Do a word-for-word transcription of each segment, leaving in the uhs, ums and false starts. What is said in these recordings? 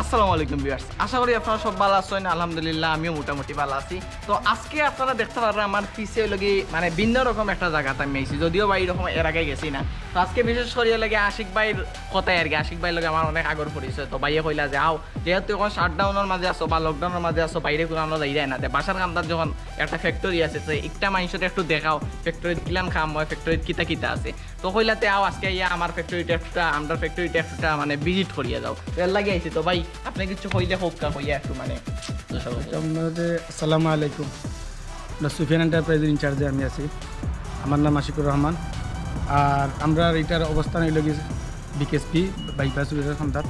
আসসালামু আলাইকুম ভিউয়ার্স, আশা করি আপনারা সব ভালা আছইন। আলহামদুলিল্লাহ, আমিও মোটামুটি ভালা আছি। তো আজকে আপনারা দেখতা পাররা আমার পিছে অইলো গি মানে ভিন্ন রকম একটা জাগাত আমি আইছি, যদিও বা এইরকম এর আগে গেছি না। তো আজকে বিশেষ করি অইলো গি আশিক ভাইর কথায় আর কি, আশিক ভাইর লগে আমার অনেক আগর পরিচয়। তো ভাইয়ে কইলা যে, "আও, যেহেতু এখন শাটডাউনর মাঝে আছো বা লকডাউনর মাঝে আছো, বাইরে কুনানো যাইরায় না, তে বাসার কান্দাত যখন একটা ফ্যাক্টরি আছে, তো একটা মানষরে একটু দেখাও ফ্যাক্টরিত কিলান কাম অয়, ফ্যাক্টরিত কিতা কিতা আছে।" তো কইলা, "তে আও, আজকে আইয়া আমার ফ্যাক্টরিটা একটা, আমরার ফ্যাক্টরিটা একটা মানে ভিজিট করিয়া যাও।" তো এর লাগি আইছি। তো ভাই, আপনে কিছু কইলে কউক্কা, কইয়া একটু মানে দর্শক। আচ্ছা, আপনাদের আসসালামু আলাইকুম। আমরা সুফিয়ান এন্টারপ্রাইজের ইনচার্জে আমি আছি। আমার নাম আশিকুর রহমান। আর আমরার ইটার অবস্থান অইলো গি বিকেএসপি বাইপাস রোডর কান্দাত।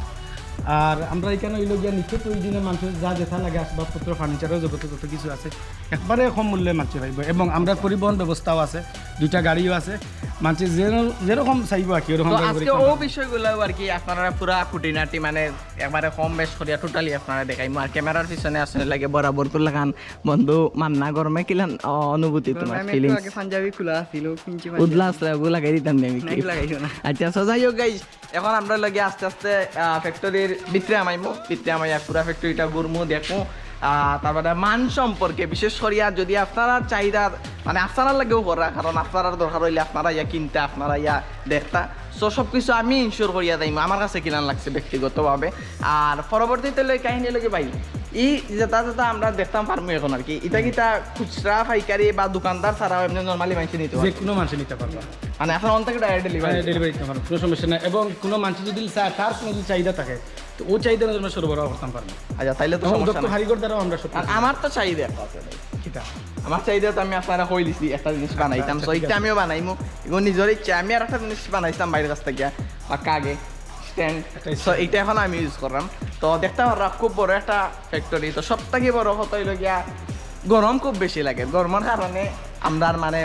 আর আমরা ইখানো অইলো গিয়া নিত্য প্রয়োজনীয় মানষর যা যেতা লাগে, আসবাবপত্র, ফার্নিচারর জগতে যত কিছু আছে, একবারে কম মূল্যে মানষে পাইবো। এবং আমরার পরিবহন ব্যবস্থাও আছে, দুইটা গাড়িও আছে। মানষে যে-, যেরকম চাইবো আর কি, ওরকম তো করে আজকে করি ও আমরা বিষয়গুলাও আর কি আপনারা পুরা খুঁটিনাটি মানে একবারে কম বেশ করিয়া টোটালি আপনারা দেখাইমু। আর ক্যামেরার পিছনে আছে লাগে বরাবর কুল্লা খান বন্ধু মান্না। গরমে কিলান অ-, অনুভূতি তোমার, গরমে আমি একটু ফিলিংস? আগে পাঞ্জাবি খোলা আছিল, ও কিনছি পাঞ্জাবি। উদলা আসলে ওগুলো লাগাই দিতাম না আমি কি? নাই, লাগাইও না। আচ্ছা, so যাই হোক গাইস, এখন আমরা লগে আস্তে আস্তে, আহ, ফ্যাক্টরির ভিতরে আমাইমু, ভিতরে আমাইয়া পুরা ফ্যাক্টরিটা ঘুরমু, দেখমু। আহ, তারপরে মান সম্পর্কে বিশেষ করিয়া যদি আপনারা চাহিদা, মানে আপনারার লাগেও করা, কারণ আপনারার দরকার অইলে আপনারা ইয়া কিনতা, আপনারা ইয়া দেখতা। So সব কিছু আমি ইনশিওর করিয়া যাইমু, আমার কাছে কিলান লাগছে ব্যক্তিগতভাবে। আর পরবর্তীতে লই কাহিনী লগে ভাই, ই যেতা যেতা আমরা দেখতাম পারমু এখন আর কি, ইটা কিতা খুচরা পাইকারি বা দোকানদার ছাড়াও এমনি নরমালি মানষে নিতে যে পারবো? কোনো মানষে নিতে পারবা। মানে আপনার অন থেকে ডাইরেক্ট ডেলিভারি? হ্যাঁ, ডেলিভারি দিতে পারবো, কোনো সমস্যা নাই। এবং কোনো মানষে যদি চায়, তার কোনো যদি চাহিদা থাকে, তো ও চাহিদা অনুযায়ী আমরা সরবরাহ করতাম পারবো। আচ্ছা, তাইলে তো এবং সমস্যা দক্ষ নাই। কারিগর দ্বারাও আমরা সব আর কিছু আমার তো চাহিদা একটা আছে ভাই। কিতা? আমার চাহিদা তো আমি আপনারা কই দিছি, একটা জিনিস বানাইতাম, আচ্ছা, so ঠিক এটা আছে। আমিও বানাইমু। এবং নিজের ইচ্ছা, আমি আর একটা জিনিস বানাইছিলাম বাইরের কাছ থেকে, পাক্কা আগে স্ট্যান্ড। একটা তো স্ট্যান্ড। এটা এখন আমি ইউজ করলাম। তো দেখতে পাররা খুব বড় একটা ফ্যাক্টরি। তো সব থেকে বড় কথা অইলো গিয়া গরম খুব বেশি লাগে, গরমের কারণে আমরার মানে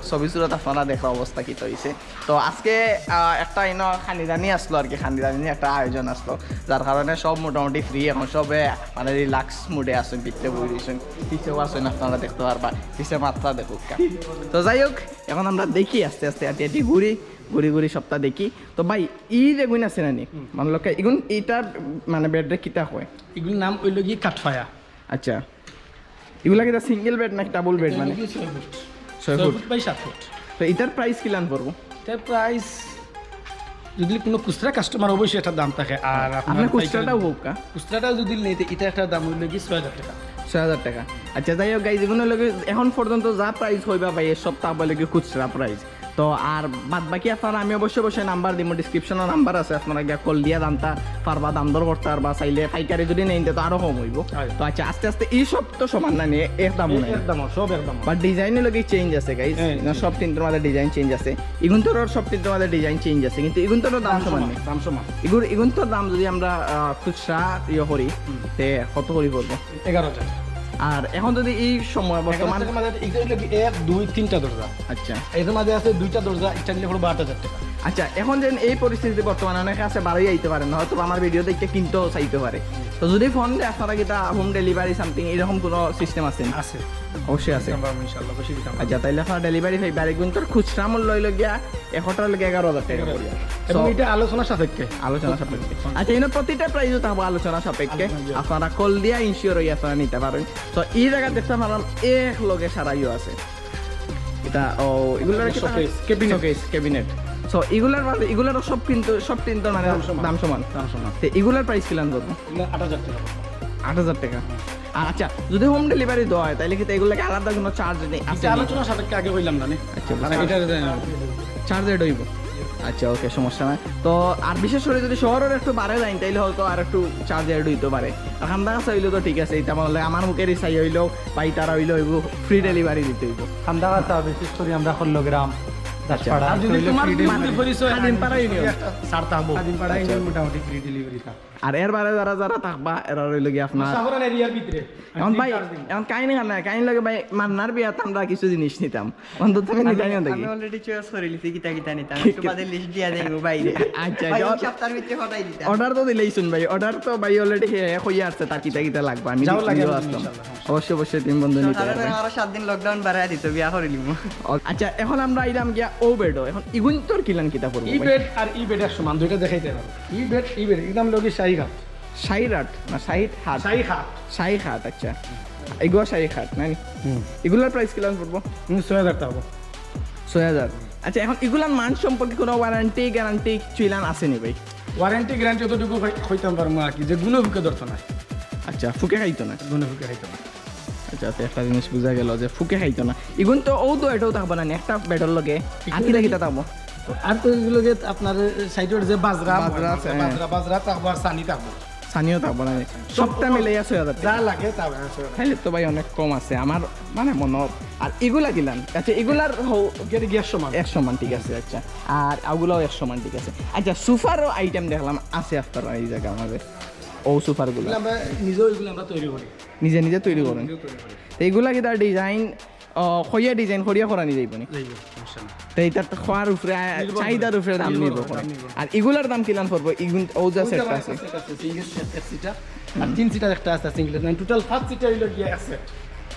ছবি সুরত আপনারা দেখরা অবস্থা কিতা অইছে। তো আজকে, আহ, একটা ইনো খানিদানি আসলো আর কি, খানিদানি একটা আয়োজন আসলো, যার কারণে সব মোটামুটি ফ্রি এখন, সবে মানে রিল্যাক্স মুডে আছইন, ভিতরে বই রইছইন, পিছেও আছইন, আপনারা দেখতে পারবা, পিছে মাত্রা দেখউক্কা। তো যাই হোক, এখন আমরা দেখি আস্তে আস্তে আটি আটি ঘুরি, ঘুরি ঘুরি সবটা দেখি। তো ভাই, ই যেগুন আছে না নি, হুম। মানে লোকে এগুন ইটার মানে বেডরে কিতা কয়? এগুলোর নাম অইলো গি কাঠফায়া। আচ্ছা, এগুলা কিতা সিঙ্গেল বেড নাকি ডাবল বেড? মানে ছয় ফুট। ছয় ছয় ফুট। ফুট বাই সাত ফুট। তো ইটার প্রাইস কিলান পড়বো? ইটার প্রাইস যদি কোনো খুচরা কাস্টমার অবশ্যই একটা দাম থাকে, আর আপনার আপনার পাইকারি খুচরাটাও হোক কা? খুচরাটাও যদি নেই, তো ইটা একটা দাম অইলো গি ছয় হাজার টাকা। ছয় হাজার টাকা। আচ্ছা, যাই হোক গাইজ, এগুন অইলো গি এখন পর্যন্ত যা প্রাইস অইবা ভাই, এর সব তা বলে কি খুচরা প্রাইস। তো আর বাদ বাকি আপনারা, আমি অবশ্যই অবশ্যই নাম্বার দিমু, ডিসক্রিপশনে নাম্বার আছে, আপনারা গিয়া কল দিয়া জানতা পারবা, দাম দর করতা পারবা, চাইলে পাইকারি যদি নেইন তে তো আরো কম অইবো। হয়। তো আচ্ছা, আস্তে আস্তে ই সব তো সমান না নি, এক দাম এই নাই। এক দাম, সব এক দাম। বাট ডিজাইন অইলো গি চেঞ্জ আছে গাইজ, হ্যাঁ, না, চেঞ্জ। সব তিনটার মাঝে ডিজাইন চেঞ্জ আছে। ইগুন তো সব তিনটার মাঝে ডিজাইন চেঞ্জ আছে, কিন্তু ইগুন তো দাম দাম সমান সমান, নি। দাম সমান। ইগুন, ইগুন তো দাম যদি আমরা, আহ, খুচরা ইয়ে করি, হুম। তে কত করি পড়বো? এগারো হাজার। আর এখন যদি এই সময় বর্তমান এগারো হাজার টাকার মাঝে এটা অইলো কি এক, দুই, তিনটা দরজা। আচ্ছা। এর মাঝে আছে দুইটা দরজা, এটা নিলে পড়বো আট হাজার টাকা। আচ্ছা, এখন যেন এই পরিস্থিতি বর্তমানে অনেকে আছে বাড়াই আইতে পারে না, হয়তো আমার ভিডিও দেখে কিনতেও চাইতে পারে। তো যদি ফোন দেয় আপনারা কিতা হোম ডেলিভারি সামথিং এরকম কোনো সিস্টেম আছে নি? আছে। অবশ্যই আছে। দিতাম পারবো ইনশাআল্লাহ, অবশ্যই দিতাম পারবো। আচ্ছা, তাইলে আপনারা ডেলিভারি পাইবা। আর এগুন তোর খুচরা মূল্য অইলো গিয়া একটার লগে এগারো হাজার টাকা করে। এবং So, এটা আলোচনা সাপেক্ষে। আলোচনা সাপেক্ষে। আচ্ছা, এনে প্রতিটা প্রাইসও থাকবো আলোচনা সাপেক্ষে। আলোচনা, জি। আপনারা কল দিয়া ইনশিওর অইয়া আপনারা নিতে পারেন। তো এই জায়গা দেখতে পারলাম এক লগে সারাইও আছে। এটা, ও, এগুলার কি showcase, cabinet. Showcase, cabinet. So, এগুলার মাঝে, এগুলারও সব কিন্তু, সব কিন্তু মানে দাম সমান। দাম সমান। দাম সমান। তো এগুলার প্রাইস কিলান করবো? এগুলো আট হাজার টাকা। আট হাজার টাকা। আর আচ্ছা, যদি হোম ডেলিভারি দেওয়া হয়, তাইলে কি তো এগুলো কি আলাদা কোনো চার্জ নেই? আছে এটা নি? আলোচনা সাপেক্ষে আগে কইলাম না, নি? আচ্ছা, মানে বুঝতে এটা পারছি। চার্জ অ্যাড অইবো। আচ্ছা, ওকে, সমস্যা নাই। তো আর বিশেষ করে যদি শহরের একটু বারে যাইন, তাইলে হয়তো আর একটু চার্জ অ্যাড অইতো পারে। আর কান্দাকাছা অইলে তো ঠিক আছে, এটা মানে আমার মুখের ইচ্ছা অইলো বা ইতারা অইলো, এগু ফ্রি ডেলিভারি দিতে অইবো। কান্দাকাছা বিশেষ করে আমরা খল্লগ্রাম, আচ্ছা। দাসপাড়া, আর যদি এটা অইলো তোমার ফ্রি ডেলিভারি। পরিচয় খাদিমপাড়া ইউনিয়ন। একটা ছাড় থাকবো। খাদিমপাড়া আচ্ছা। ইউনিয়ন মোটামুটি ফ্রি ডেলিভারি থাকে। আর এর বাদে যারা যারা থাকবা, এরা অইলো গি আপনার সাভার এরিয়ার ভিতরে। এখন ভাই, তিন চার দিন। এখন কাহিনী খান না, কাহিনী লাগে ভাই, মান্নার বিয়াত আমরা কিছু জিনিস নিতাম। অন্তত আমি আমি, নিতাম না দেখি। আমি already choice করে লিছি কিতা কিতা নিতাম। কি, একটু কি? বাদে লিস্ট দিয়া দেবো বাইরে। আচ্ছা, ভাই, আচ্ছা। এই সপ্তাহের ভিতরে পাঠাই দিতাম। অর্ডার তো দিলেই শুন ভাই, অর্ডার তো ভাই already হে, হে কইয়া আছে, তার কিতা কিতা লাগবে। আমি যাও তো লাগে, কিনবো আমি আসলাম। ইনশাআল্লাহ, হ্যাঁ। অবশ্যই, অবশ্যই, তুমি বন্ধু তো নিতে সারা পারবে। রাত আরো সাত দিন লকডাউন বাড়ায় দিত, বিয়া করে নিমু। ও, আচ্ছা, এখন আমরা আইলাম গিয়া ও বেডও। এখন ইগুন তোর কিলান কিতা করবো ই ভাই? বেড আর ই বেড এক সমান, দুইটা দেখাইতে পারবো। ই বেড, ই বেড, একদম লগি শাহী কাঠ। শাহী কাঠ না শাহী কাঠ? শাহী কাঠ। শাহী কাঠ, আচ্ছা। এগুলা শাহী কাঠ, না নি? হুম। এগুলার প্রাইস কিলান পড়বো? হুম, ছয় হাজার টাকা। ছয় হাজার। আচ্ছা, এখন এগুলার মান সম্পর্কে কোনো ওয়ারেন্টি গ্যারান্টি কিছু ইলান আছে নি ভাই? ওয়ারেন্টি গ্যারান্টি অতটুকু কই-, কইতাম পারমু আর কি, যে গুণে ফুকে ধরতো না। আচ্ছা, ফুকে খাইতো না। গুণে ফুকে খাইতো না। আচ্ছা, আচ্ছা, একটা জিনিস বুঝা গেল যে ফুকে খাইতো না। ইগুন তো ও তো এটাও থাকবো না নি, একটা বেডর লগে। আর কিতা কিতা থাকবো? আর তো এগুলো যে আপনার সাইডর যে বাজরা, বাজরা আছে, হ্যাঁ। বাজরা, বাজরা থাকবো আর সানি থাকবো। সানিও থাকবো না নি। সবটা মিলে ছয় হাজার যা টাকা। লাগে তা আছে। তাইলে তো ভাই অনেক কম আছে আমার মানে মনে হয়। আর এগুলা কিলান? আচ্ছা, এগুলার হো- গিয়ার গিয়ার সমান। এক সমান, ঠিক আছে, আচ্ছা। আর ওগুলাও এক সমান, ঠিক আছে। আচ্ছা, সোফারও আইটেম দেখলাম আছে আপনার এই জায়গা আমাদের। ও সোফারগুলো এগুলো আমরা নিজেও এগুলো আমরা তৈরি করি। নিজে নিজে তৈরি করেন? নিজেও তৈরি করি। তো এগুলা কিতা ডিজাইন, কইয়া ডিজাইন করিয়া করানি যাইব নি? যাইব, সমস্যা নেই। তো এটা তো খোয়ার উপরে, আহ, নির্ভর করে। চাহিদার উপরে দাম নির্ভর নির্ভর করে, করে। দাম নির্ভর করে। আর এগুলার দাম কিলান পড়বো? এগুন ও যে সেটটা আছে। সিঙ্গেল সেট, এক সিটার। আর তিন সিটার একটা আছে সিঙ্গেল। মানে টোটাল পাঁচ সিটার হইলো গিয়া এক সেট।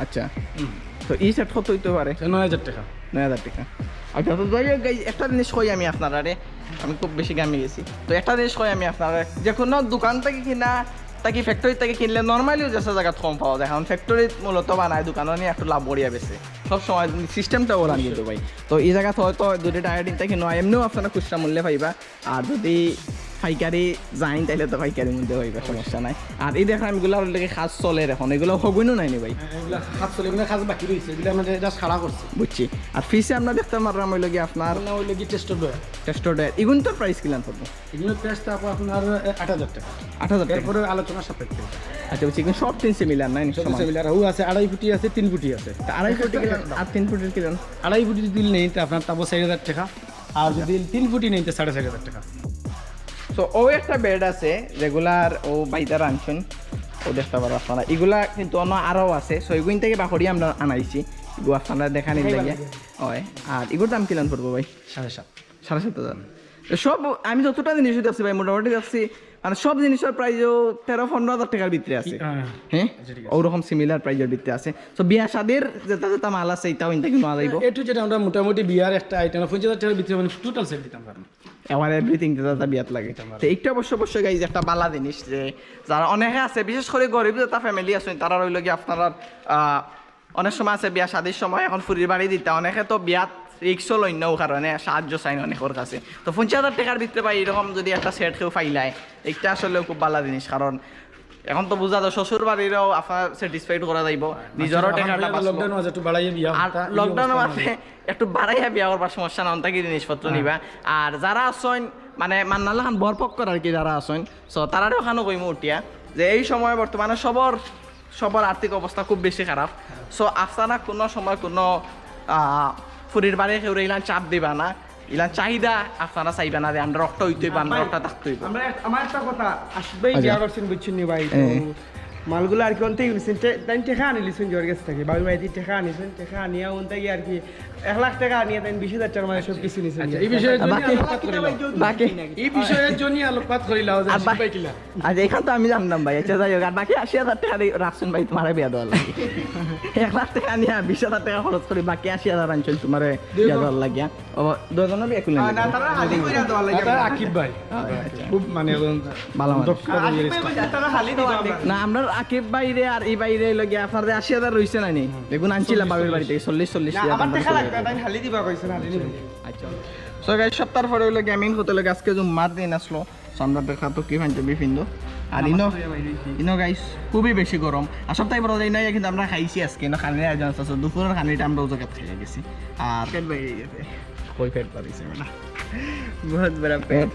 আচ্ছা, তো এই সেট কত হইতে পারে? নয় হাজার টাকা। নয় হাজার টাকা। আচ্ছা, তো যাই হোক guys, একটা জিনিস কই আমি আপনারারে, আমি খুব বেশি গামি গেছি। তো একটা জিনিস কই আমি আপনারা, যে কোনো দোকান থেকে কিনা, তাকি ফ্যাক্টরি থেকে কিনলে নর্মালিও যে জায়গাত কম পাওয়া যায়, কারণ ফ্যাক্টরি মূলত বানায়, দোকানও নিয়ে একটু লাভ করিয়া বেশি। সব সময় সিস্টেমটা ওরা কিন্তু ভাই। তো এই জায়গাত হয়তো দুটি টায়ার দিন থেকে নয়, এমনিও আপনারা খুচরা মূল্যে পাইবা। আর যদি পাইকারি যাইন, তাহলে তো পাইকারি মধ্যে হইবে, সমস্যা নাই। আর এই দেখেন, এগুলার লেগে কাজ চলে এখন, এগুলো হগুইনও নাইনি ভাই? এগুলা কাজ চলে, এগুলো কাজ বাকি রয়েছে, এগুলো আমাদের জাস্ট খাড়া করছে। বুঝছি। আর পিছে আমরা দেখতে পারলাম হইলো কি আপনার আপনার হইলো কি টেস্টার ড্রয়ার। টেস্টার ড্রয়ার, এগুন তো প্রাইস কিলান পড়বো? এগুলো প্রাইস থাকবো আপনার আট হাজার টাকা। আট হাজার টাকা। এরপরে আলোচনা সাপেক্ষে। আচ্ছা, বুঝছি, কিন্তু সব তিন সিমিলার নাই নি? সব সমান। সিমিলার, ও আছে আড়াই ফুটি আছে, তিন ফুটি আছে। তা আড়াই ফুটি কিলান আর তিন ফুটির কিলান? আড়াই ফুটি যদি নেই তো আপনার তাবো চার হাজার টাকা, আর যদি তিন ফুটি নেই তো সাড়ে চার হাজার টাকা। তো ও একটা বেড আছে রেগুলার, ও বাইদার আনছেন, ও দেখতে পারো আপনারা। এগুলা কিন্তু অন্য আরও আছে, সো এগুইন থেকে বাকরি আমরা আনাইছি, এগু আপনারা দেখানি লাগে। হয়। আর এগুর দাম কিলান পড়বো ভাই? সাড়ে সাত। সাড়ে সাত হাজার। তো সব আমি যতটা জিনিস দেখছি ভাই, মোটামুটি দেখছি মানে সব জিনিসের প্রাইসও তেরো পনেরো হাজার টাকার ভিতরে আছে। হ্যাঁ। হ্যাঁ, আচ্ছা, ঠিক আছে। ওরকম সিমিলার প্রাইসের ভিতরে আছে। তো বিয়া শাদির যেটা যেটা মাল আছে, এটাও ইন থেকে নেওয়া যাইব। এ টু জেড আমরা মোটামুটি বিয়ার একটা আইটেম পঞ্চাশ হাজার টাকার ভিতরে মানে টোটাল সেট দিতাম পারবো। আমার এভরিথিং যেটা যেটা বিয়াত লাগে। তো একটা অবশ্য অবশ্যই গাইজ একটা বালা জিনিস, যে যারা অনেকে আছে, বিশেষ করে গরিব যেটা ফ্যামিলি আছে, তারা রইল কি আপনারা আহ, অনেক সময় আছে বিয়া শাদির সময় এখন ফুরির বাড়ি দিতা, অনেকে তো বিয়াত রিক্সও লইন না, ও কারণে সাহায্য চাইন অনেকের কাছে। তো পঞ্চাশ হাজার টাকার ভিতরে ভাই এরকম যদি একটা সেট কেউ পাইলায়, একটা আসলে খুব বালা জিনিস, কারণ এখন তো বুঝা যায় শ্বশুর বাড়িরও আপনার স্যাটিসফাইড করা যাইব, নিজেরও টাকাটা বাঁচবো। লকডাউন আছে একটু বাড়াইয়ে বিয়া আর লকডাউন আছে একটু বাড়াইয়া বিয়া করবার সমস্যা না, অন্তাকি জিনিসপত্র নিবা। আর যারা আছইন মানে মান্নালা খান বরপক্ষর আর কি যারা আছইন, সো তারারে ওখানে কইমু উঠিয়া যে এই সময় বর্তমানে সবর সবর আর্থিক অবস্থা খুব বেশি খারাপ। সো আপনারা কোনো সময় কোনো আহ, ফুরির বাড়ি কেউ ইলান চাপ দিবা না, ইলান চাহিদা আপনারা চাইবা না যে আমরা রক্ত হইতে হইব, আমরা রক্ত থাকতে হইব। আমরা এক- আমার একটা কথা, আশিক ভাই আচ্ছা। বিয়া করছেন বুঝছেন নি ভাই, তো হ্যাঁ। মালগুলো আর কি অন্তে গেছেন, তাই টেকা আনি লিছেন জোর গেছ থেকে, বাবু ভাই টেকা আনিছেন, টেকা আনিয়া অন্তে গিয়ে আর কি এক লাখ টাকা আনিয়া তাই বিশ হাজার টাকার মাঝে সব কিছু নিছেন। আচ্ছা, এই বিষয়ে বাকি বাকি এই বিষয়ে জনি আলোকপাত করিলাও যে আর আশিক বাকি- ভাই কিলা। আচ্ছা, এখান তো আমি জানলাম ভাই। আচ্ছা, যাই হোক, আর বাকি আশি হাজার টাকা দিয়ে রাখছেন ভাই তোমার বিয়া দেওয়ার লাগে। এক লাখ টাকা নিয়ে বিশ হাজার টাকা খরচ করি, বাকি আশি হাজার আনছেন তোমার বিয়া দেওয়ার লাগিয়া। ও, দুজনে বিয়া করলেন না, নাকি? তারা হালি কইরা দেওয়া লাগে। তারা আকিব ভাই। আচ্ছা। খুব মানে একজন ভালো মানুষ। দক্ষ কর্মী। না, আমরা আকিব ভাইরে আর এই ভাইরে লগে আপনার যে আশি হাজার রইছে না নি? দেখুন, আনছিলাম বাবির বাড়ি থেকে চল্লিশ, চল্লিশ না, হাজার আমার আমরা দেখা চলে লাগবে, যাবো। তাই হালি দিবা কইছেন, হালি নিব। আচ্ছা। So guys, সপ্তাহ পরে হইলো গেমিং হতে লাগে আজকে জুম্মার দিন আসলো। So আমরা দেখা তো কি ফাইনতে বিফিন্দো। আর ইনো, ইনো গাইস, খুবই বেশি গরম। আর সপ্তাহে বড় দিন নাই, কিন্তু আমরা খাইছি আজকে, ইনো খানির আয়োজন আছে। So দুপুরের খানিটা আমরা ওই জায়গাত খেয়ে গেছি। আর পেট বাইরে গেছে। কই পেট বাড়িছে বেটা? বহুত বড় পেট।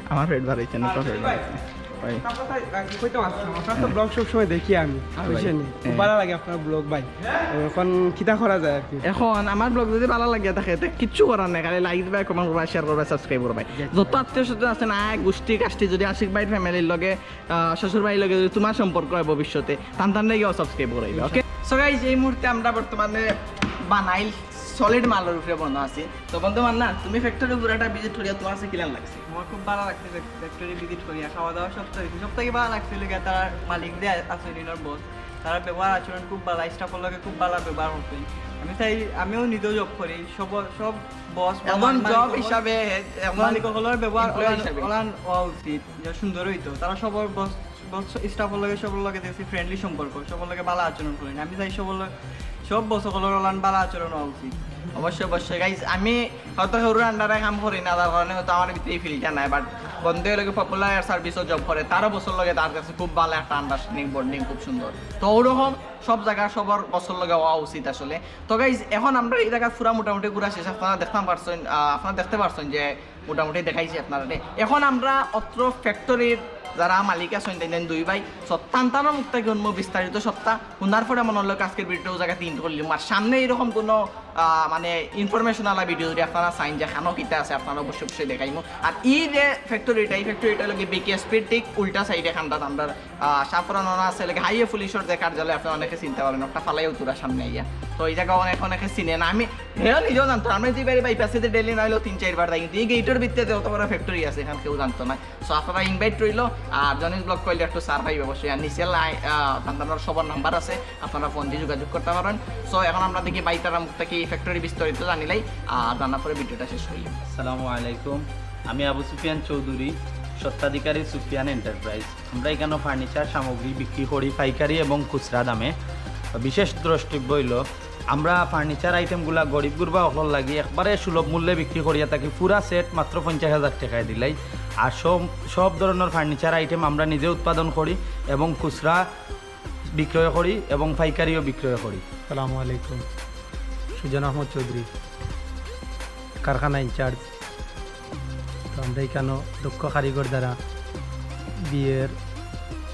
আমার পেট বাড়িছে না, তোর পেট বাড়িছে। ভাই। আপনার কথা, আহ, কি কইতাম আসলাম? আপনার তো ব্লগ সব সময় দেখি আমি, হ্যাঁ ভাই। বুঝছেন নি? খুব হ্যাঁ। ভালো লাগে আপনার ব্লগ ভাই। এখন কিতা করা যায় আর কি? এখন আমার ব্লগ যদি ভালো লাগে থাকে, তে কিচ্ছু করার নাই, খালি লাইক দিবা, কমেন্ট করবা, শেয়ার করবা, সাবস্ক্রাইব করবা। যত আত্মীয় স্বজন আছে না, গোষ্ঠী কাষ্টি যদি আশিক ভাইর ফ্যামিলির লগে, আহ, শ্বশুর ভাইর লগে যদি তোমার সম্পর্ক হয় ভবিষ্যতে, তান তান লেগেও সাবস্ক্রাইব করাইবা, ওকে? So গাইস, এই মুহূর্তে আমরা বর্তমানে বানাইল সলিড মালের উপরে বন্ধ আছি। তো বন্ধু মান্না, তুমি ফ্যাক্টরি পুরাটা ভিজিট করিয়া তোমার কাছে কিলান লাগছে? আমার খুব ভালো লাগছে ফ্যাক্টরি ভিজিট করিয়া, খাওয়া দাওয়া সব তো হইছে। সব থেকে ভালো লাগছে হইলো গিয়া তার মালিক যে আছে, রিনোর বস, তার ব্যবহার আচরণ খুব ভালো, স্টাফের লগে খুব ভালো ব্যবহার করছে। আমি চাই, আমিও নিজেও জব করি, সব সব বস বা একজন মালিক জব হকল- হিসাবে, একজন মালিক হকলর ব্যবহার employee ওলান- হিসাবে। ওলান হওয়া উচিত, যে সুন্দর হইতো, তারা সবর বস স্টাফর লগে, সবর লগে দেখছি ফ্রেন্ডলি সম্পর্ক, সবর লগে ভালা আচরণ করইন। আমি চাই সবর লগে, সব বস অকলর অলান ভালা আচরণ অওয়া উচিত। অবশ্যই, অবশ্যই গাইজ, আমি হয়তো কেউর আন্ডারে কাম করি না, যার কারণে হয়তো আমার ভিতরে এই ফিলটা নাই, বাট বন্ধু লগে পপুলার সার্ভিসও জব করে, তারও বসর লগে তার কাছে খুব ভালা একটা আন্ডারস্ট্যান্ডিং, বন্ডিং খুব সুন্দর। তো ওরকম সব জায়গা সবর বসর লগে অওয়া উচিত আসলে। তো গাইজ, এখন আমরা এই জায়গা পুরা মোটামুটি ঘুরা শেষ। আপনারা দেখতাম পারছইন, আহ, আপনারা দেখতে পারছইন যে মোটামুটি দেখাইছি আপনারারে। এখন আমরা অত্র ফ্যাক্টরির যারা মালিক আছইন, তাইন দুই ভাই, সত্তান তানর মুখ থাকি হুনমু বিস্তারিত সবটা। হুনার পরে মনে অইলো আজকের ভিডিওটা অউ জাগাত এন্ড করিলিমু। আর সামনে এরকম কোনো, আহ, মানে ইনফরমেশন আলা ভিডিও যদি আপনারা চাইন যে খানো কিতা আছে, আপনারা অবশ্যই অবশ্যই দেখাইমু। আর এই যে ফ্যাক্টরিটা, এই ফ্যাক্টরিটা অইলো গি বিকেএসপির ঠিক উল্টা সাইডে খান্দাত আমরার, আহ, শাহপরান অনা আছে, লাগে হাইওয়ে পুলিশর যে কার্যালয়, আপনারা অনেকে চিনতে পারবেন, ওটা ফালাইয়া উত্তরা সামনে আইয়া। তো এই জায়গা অনেক, অনেকে চিনে না, আমি হেও নিজেও জানতো না। আমরা যে বাড়ি বাইপাসে যে ডেইলি না অইলেও তিন চারবার যাই, কিন্তু এই গেটর ভিতরে যে অত বড় ফ্যাক্টরি আছে, এখান কেউ জানতো না। সো আপনারা ইনভাইট রইলো, আর জনিস ব্লগ কইলে একটু সার পাইবে অবশ্যই। আর নিচে লাই-, আহ, তান্তানোর সবর নাম্বার আছে, আপনারা ফোন দিয়ে যোগাযোগ করতে পারেন। সো এখন আমরা দেখি বাইতারা মুখ থাকি এই ফ্যাক্টরি বিস্তারিত জানিলাই, আর জানার পরে ভিডিওটা শেষ করি। আসসালামু আলাইকুম, আমি আবু সুফিয়ান চৌধুরী, স্বত্বাধিকারী সুফিয়ান এন্টারপ্রাইজ। আমরা এখানে ফার্নিচার সামগ্রী বিক্রি করি পাইকারি এবং খুচরা দামে। বিশেষ দ্রষ্টব্য হইল, আমরা ফার্নিচার আইটেমগুলা গরিব গুরবা অকলর লাগি একবারে সুলভ মূল্যে বিক্রি করিয়া থাকি। পুরা সেট মাত্র পঞ্চাশ হাজার টাকায় দিলাই। আর সব, সব ধরনের ফার্নিচার আইটেম আমরা নিজে উৎপাদন করি এবং খুচরা বিক্রয় করি এবং পাইকারিও বিক্রয় করি। আসসালামু আলাইকুম, সুজন আহমদ চৌধুরী, কারখানা ইনচার্জ। তো আমরা এখানে দক্ষ কারিগর দ্বারা বিয়ের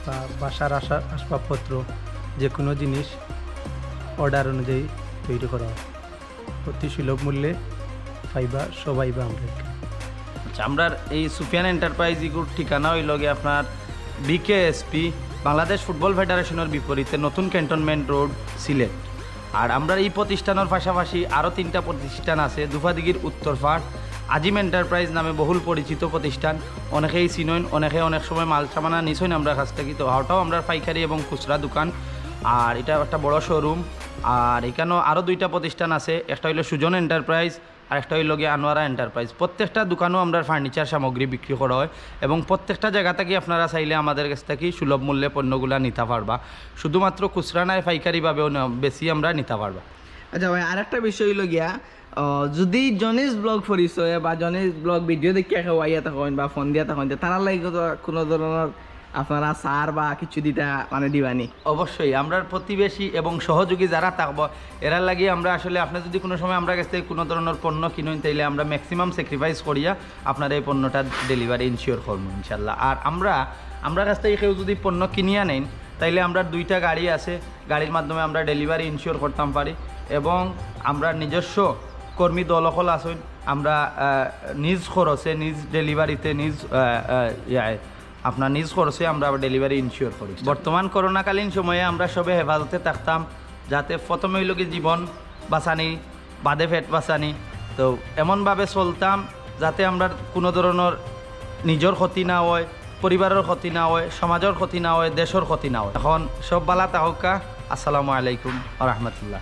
বা বাসার আসা- আসবাবপত্র, যে কোনো জিনিস অর্ডার অনুযায়ী তৈরি করা হয়। অতি সুলভ মূল্যে পাইবা, সবাই বা আমরা এখানে। আচ্ছা, আমরার এই সুফিয়ান এন্টারপ্রাইজ ইগুর ঠিকানা হইল গিয়ে আপনার বিকেএসপি, বাংলাদেশ ফুটবল ফেডারেশনের বিপরীতে, নতুন ক্যান্টনমেন্ট রোড, সিলেট। আর আমরার এই প্রতিষ্ঠানের পাশাপাশি আরও তিনটা প্রতিষ্ঠান আছে, দুফাদিগির উত্তর পাড়, আজিম এন্টারপ্রাইজ নামে বহুল পরিচিত প্রতিষ্ঠান। অনেকেই চিনইন, অনেকে অনেক সময় মাল সামানা নিছইন আমরার কাছ থাকি। তো ওটাও আমরার পাইকারি এবং খুচরা দোকান। আর এটা একটা বড় শোরুম। আর এখানেও আরও দুইটা প্রতিষ্ঠান আছে, একটা হইল সুজন এন্টারপ্রাইজ, আর একটা হইল গিয়ে আনোয়ারা এন্টারপ্রাইজ। প্রত্যেকটা দোকানও আমরার ফার্নিচার সামগ্রী বিক্রি করা হয় এবং প্রত্যেকটা জায়গা থাকি আপনারা চাইলে আমাদের কাছ থাকি সুলভ মূল্যে পণ্যগুলা নিতা পারবা। শুধুমাত্র খুচরা নায়, পাইকারিভাবেও বেশি আমরা নিতা পারবা। আচ্ছা ভাই, আরেকটা বিষয় হইল গিয়া, আহ, যদি জনিস ব্লগ পরিচয়ে বা জনিস ব্লগ ভিডিও দেখিয়া কেউ আইয়া থাকইন বা ফোন দিয়া থাকইন, তে তারার লাগি তো কোনো ধরনের আপনারা সার বা কিছু দিতা মানে দিবানি? অবশ্যই, আমরার প্রতিবেশী এবং সহযোগী যারা থাকবো, এরার লাগি আমরা আসলে, আপনি যদি কোনো সময় আমরার কাছ থাকি কোনো ধরনের পণ্য কিনইন, তাইলে আমরা ম্যাক্সিমাম স্যাক্রিফাইস করিয়া আপনার এই পণ্যটা ডেলিভারি ইনশিওর করবো ইনশাল্লাহ। আর আমরা, আমরার কাছ থাকি কেউ যদি পণ্য কিনিয়া নেইন, তাইলে আমরার দুইটা গাড়ি আছে, গাড়ির মাধ্যমে আমরা ডেলিভারি ইনশিওর করতাম পারি এবং আমরার নিজস্ব কর্মী দল অকল আছইন। আমরা, আহ, নিজ খরচে, নিজ ডেলিভারিতে, নিজ, আহ, আহ, ইয়ায়, আপনার নিজ খরচে আমরা ডেলিভারি ইনশিওর করি। বর্তমান করোনাকালীন সময়ে আমরা সবে হেফাজতে থাকতাম, যাতে প্রথমে হইল কি জীবন বাঁচানি, বাদে পেট বাঁচানি। তো এমনভাবে চলতাম যাতে আমরার কোনো ধরনের নিজর ক্ষতি না হয়, পরিবারর ক্ষতি না হয়, সমাজর ক্ষতি না হয়, দেশর ক্ষতি না হয়। এখন সব ভালা থাকউক্কা। আসসালামু আলাইকুম ওয়া রাহমাতুল্লাহ।